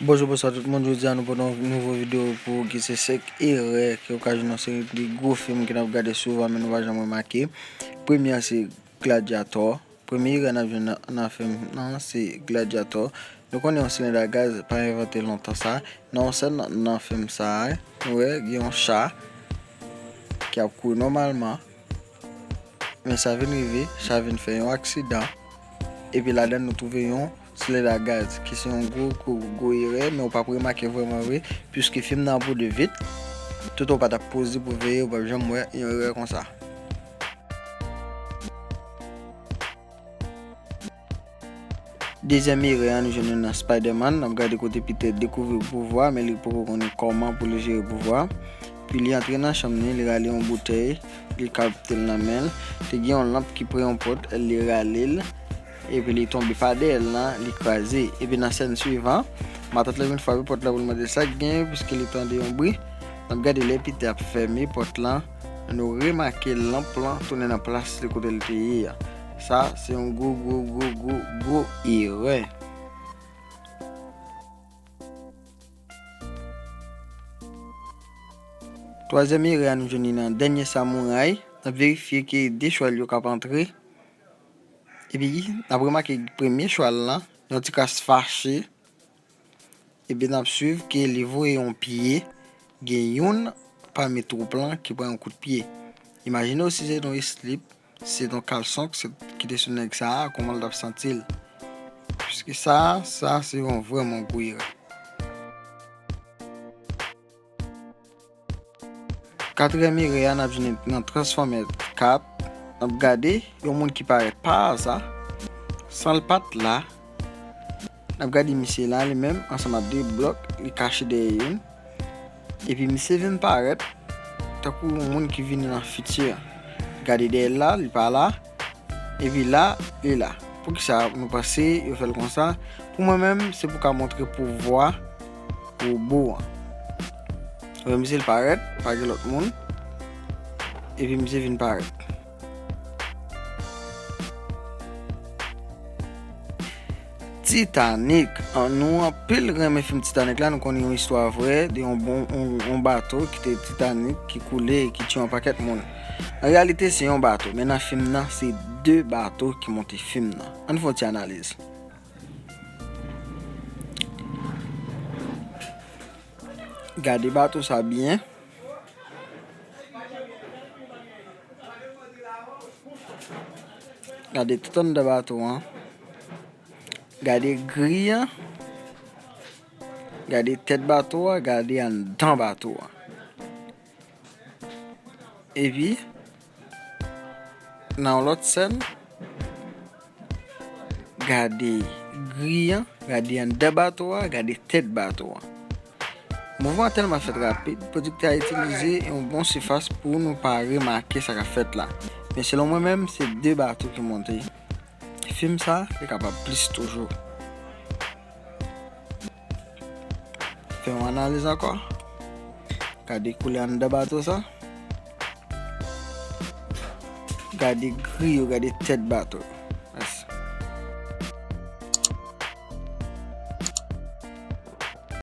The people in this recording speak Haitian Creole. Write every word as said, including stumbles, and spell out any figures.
Bonjou, bonswa tout moun. Jodi a nou pote yon nouvo videyo pou ou ki se senk erè ke w ka jwenn nan seri de gwo fim ke n ap gade souvan, men nou pa janm remake. Premye a se Gladiator. Premye erè n ap jwenn nan, nan fim nan se Gladiator. Nou konnen yon silenn a gaz pa envante lontan sa. Nan yon sèn nan, nan fim sa a, nou wè gen yon cha ki ap kouri nòmalman. Men sa vin rive, cha vin fè yon aksidan. Epi ladan nou twouve yon silenn a gaz, ki se yon gwo, gwo, gwo erè, men ou p ap remake vrèman vre, piske fim nan ap woude vit. Toutan ou pa t ap poze pou veye, ou p ap janm wè yon erè konsa. Dezyèm erè a, nou jwenn li nan Spider-Man. N ap gade kote Peter dekouvri pouvwa, men li poko konnen kòman pou li jere pouvwa. Pi li antre nan chanm li, li rale yon boutèy, li kapte l nan men l. Te gen yon lanp ki pre yon pòt, li rale l, epi li tonbe pa dèyè l lan, li kraze. Epi nan sèn swivan, matant lan vin frape pòt la pou l mande sa k genyen, piske li tande yon bri. N ap gade lè Peter ap fèmen pòt lan, nou remake lanp lan tounen nan plas li kote l te ye a. Sa, se yon gwo, gwo, gwo, gwo, gwo erè. Twazyèm erè a, nou jwenn li nan Dènye Samouray. N ap verifye ke de chwal yo k ap antre. Epi, n ap remake premye chwal lan, yon ti kras fache. Epi n ap swiv ke li voye yon pye, gen youn pami twoup lan ki pran yon kout pye. Imajine w si se yon slip, si se yon kalson ki se, ki te sou nèg sa a, kòman l t ap santi l. Piske sa, sa se yon vrèman gwo erè. Katriyèm erè a, n ap jwenn nan Transformers kat. N ap gade yon moun ki parèt pa aza, san l pa t la. N ap gade misye la, li menm, ansanm ak de blòk, li kache dèyè youn. Epi misye vin parèt tankou yon moun ki vini nan fiti a. Gade dèyè l la, li pa la. Epi la, li la. Poukisa nou panse yo fè l konsa? Pou mwen menm, se pou ka montre pouvwa wobo an. Wè misye l parèt, pa gen lòt moun. Epi misye vin parèt. Titanic. An, nou anpil renmen fim Titanic la, nou konnen yon istwa vrè de yon bon, yon, yon bato ki te Titanic ki koule e ki tiye yon pakèt moun. An reyalite, se yon bato, men nan fim nan, se de bato ki monte fim nan. Ann fè yon ti analiz. Gade bato sa byen. Gade tout anndan bato an. Gade gri an. Gade tèt bato a, gade anndan bato a. Epi, nan yon lòt sèn, gade gri an, gade anndan bato a, gade tèt bato a. Mouvman an tèlman fèt rapid, pwodiktè a itilize yon bon sifas pou nou pa remake sa k ap fèt la. Men selon mwen menm, se de bato ki monte. Fim sa, li kapab plis toujou. Fè yon analiz ankò. Gade koulè anndan bato sa. Gade gri yo, gade tèt bato yo.